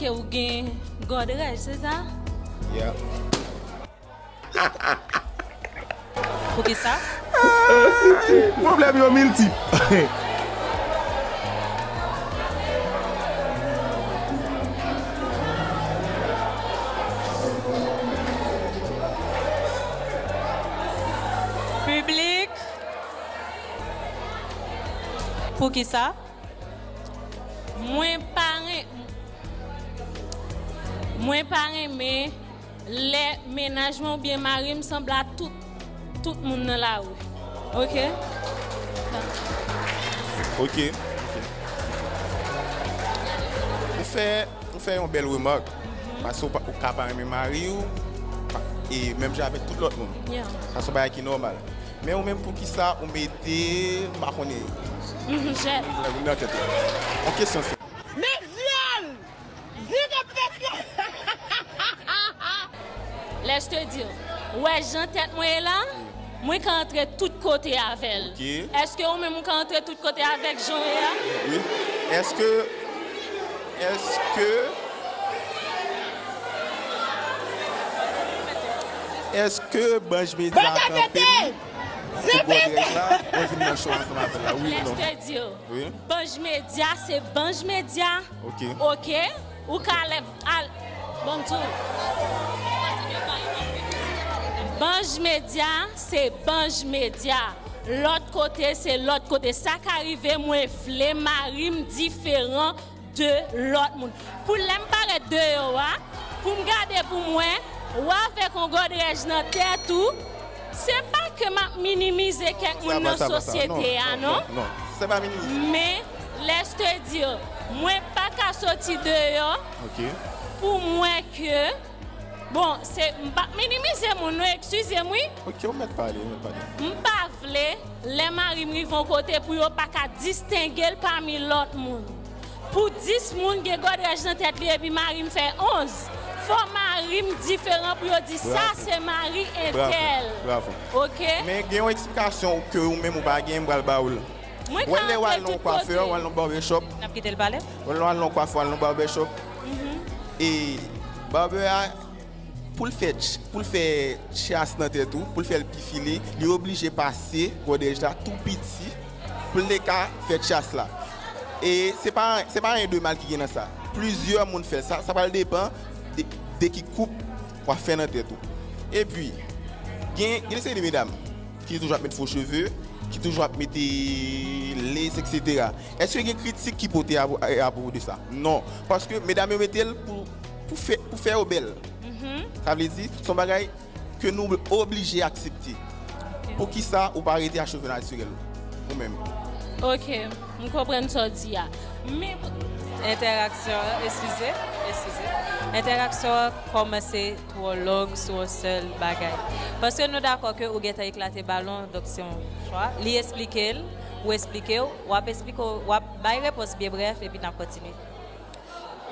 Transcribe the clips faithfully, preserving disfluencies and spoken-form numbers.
Ou gen gòdrèj, se sa? Yeah. Poukisa? Pwoblèm yo miltip. Piblik. Poukisa? Mwen pa ren- Mwen pa renmen lè mennaj mwen oubyen mari m sanble a tout, tout moun nan lari. Oke? Ok. Ou fè, ou fè yon bèl remak. Paske ou, pa- ou ka pa renmen mari w, pa- e menm jan avèk tout lòt moun. Yeah. Sa se yon bagay ki nòmal. Men ou menm, poukisa ou mete, m pa konnen, Mhm, jè- nan tèt ou? Yon kesyon senp. Men vyòl! Di ke pèp yo! Lè je te di, ou wè jan tèt mwen ye la, mwen ka antre tout kote avè l. Ok. Èske ou menm ou ka antre tout kote avèk jan w ye a? Wi. Èske, èske, èske Banj Medya kanpe pou gòdrèj la? Mwen vin nan show ansanm avè l la, wi ou non? Lè je te di, Wi. Banj Medya se Banj Medya. Ok. Ok? Ou ka lèv al. Bon, tou. Banj Medya se Banj Medya. Lòt kote se lòt kote. Sa ka rive, mwen vle mari m diferan de lòt moun. Pou lè m parèt deyò a, pou m gade pou m wè, ou avèk yon gòdrèj nan tèt ou, se pa ke m ap minimize kèk moun nan sosyete a, non. Non, se pa minimize. Men, lè je te di, mwen pa ka soti deyò Ok. pou m wè ke, bon, se, m p ap minimize moun, non, eskize m, wi. Ok, ou mèt pale, ou mèt pale. M pa vle, lè mari m rive yon kote, pou yo pa ka distenge l pami lòt moun. Pou dis moun gen gòdrèj nan tèt li epi mari m fè onz. Fò mari m diferan pou yo di sa se mari entèl. Bravo. Ok? Men gen yon eksplikasyon ke ou menm ou pa gen, m pral ba ou l. Mwen Wè ka lè w al antre nan yon tout kwafè, kote. W al nan yon barbershop, N ap kite l pale? Wè lè w al nan yon kwafè, w al nan yon barbershop, e barbè a, pou l fè ch- pou l fè chas nan tèt ou, pou l fè l pi file, li oblije pase gòdrèj la tou piti pou l te ka fè chas la. E se pa, se pa anyen de mal ki gen nan sa. Plizyè moun fè l. Sa, sa pral depann de, de ki koup w ap fè nan tèt ou. Epi, gen, gen seri de medam ki toujou ap met fo cheve, ki toujou ap mete lace, etsetera. Èske gen kritik ki pote a, a, apwopo de sa? Non. Paske medam yo mete l pou, pou fè, pou fè yo bèl. Sa vle di, se yon bagay ke nou oblije aksepte. Poukisa ou pa rete a cheve natirèl ou menm? Ok, m konprann sa w di a. Men Entèraksyon an, eskize, eskize. Entèraksyon an kòmanse twò long sou yon sèl bagay. Paske nou dakò ke ou gentan eklate balon, donk se yon chwa. Li esplike l, ou esplike w, w ap esplike w, w ap bay repons byen brèf, epi n ap kontinye.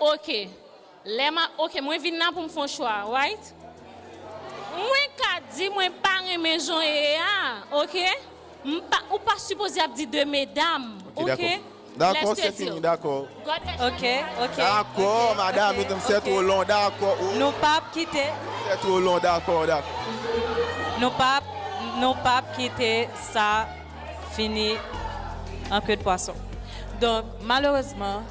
Ok. Lè m a, ok, mwen vin la pou m fè yon chwa, right? Mwen ka di mwen pa renmen jan w ye a, ok? M pa, ou pa sipoze ap di de medam, ok? Dakò, se fini, dakò. Ok, ok. Dakò, madam, se twò long, dakò. Nou p ap kite. Se twò long, dakò, dakò. Nou p ap, nou p ap kite sa fini an ke de pwason. Donk, malerezman,